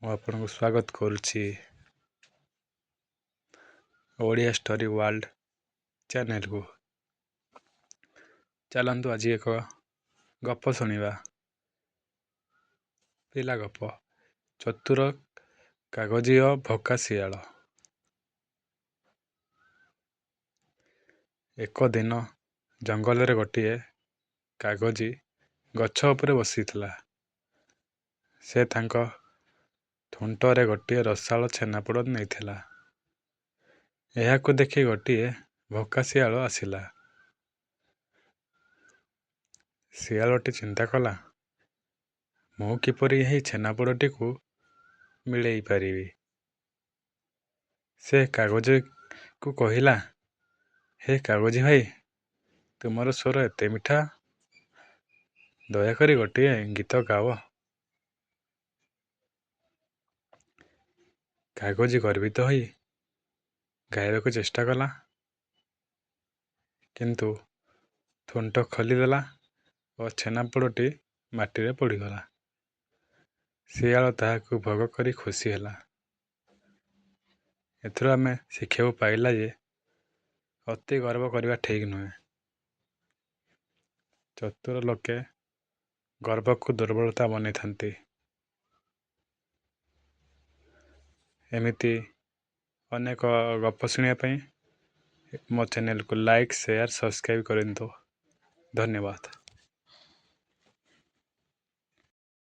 ମୁଁ ଆପଣଙ୍କୁ ସ୍ୱାଗତ କରୁଛି ଓଡ଼ିଆ ଷ୍ଟୋରି ୱାର୍ଲଡ଼ ଚ୍ୟାନେଲକୁ। ଚାଲନ୍ତୁ, ଆଜି ଏକ ଗପ ଶୁଣିବା। ପିଲା ଗପ, ଚତୁର କାଗଜି ଓ ଭୋକା ଶିଆଳ। ଏକ ଦିନ ଜଙ୍ଗଲରେ ଗୋଟିଏ କାଗଜି ଗଛ ଉପରେ ବସିଥିଲା। ସେ ତାଙ୍କ ଥୁଣ୍ଟରେ ଗୋଟିଏ ରସାଳ ଛେନାପୋଡ଼ ନେଇଥିଲା। ଏହାକୁ ଦେଖି ଗୋଟିଏ ଭୋକା ଶିଆଳ ଆସିଲା। ଶିଆଳଟି ଚିନ୍ତା କଲା, ମୁଁ କିପରି ଏହି ଛେନାପୋଡ଼ଟିକୁ ମିଳେଇ ପାରିବି? ସେ କାଗଜିକୁ କହିଲା, ହେ କାଗଜି ଭାଇ, ତୁମର ସ୍ୱର ଏତେ ମିଠା, ଦୟାକରି ଗୋଟିଏ ଗୀତ ଗାଅ। କାଗଜି ଗର୍ବିତ ହୋଇ ଗାଇବାକୁ ଚେଷ୍ଟା କଲା, କିନ୍ତୁ ଥୁଣ୍ଟ ଖୋଲିଦେଲା ଓ ଛେନାପୋଡ଼ଟି ମାଟିରେ ପଡ଼ିଗଲା। ଶିଆଳ ତାହାକୁ ଭୋଗ କରି ଖୁସି ହେଲା। ଏଥିରୁ ଆମେ ଶିଖିବାକୁ ପାଇଲା ଯେ ଅତି ଗର୍ବ କରିବା ଠିକ୍ ନୁହେଁ। ଚତୁର ଲୋକେ ଗର୍ବକୁ ଦୁର୍ବଳତା ବନେଇଥାନ୍ତି। ଏମିତି ଅନେକ ଗପ ଶୁଣିବା ପାଇଁ ମୋ ଚ୍ୟାନେଲକୁ ଲାଇକ୍, ସେୟାର, ସବସ୍କ୍ରାଇବ୍ କରନ୍ତୁ। ଧନ୍ୟବାଦ।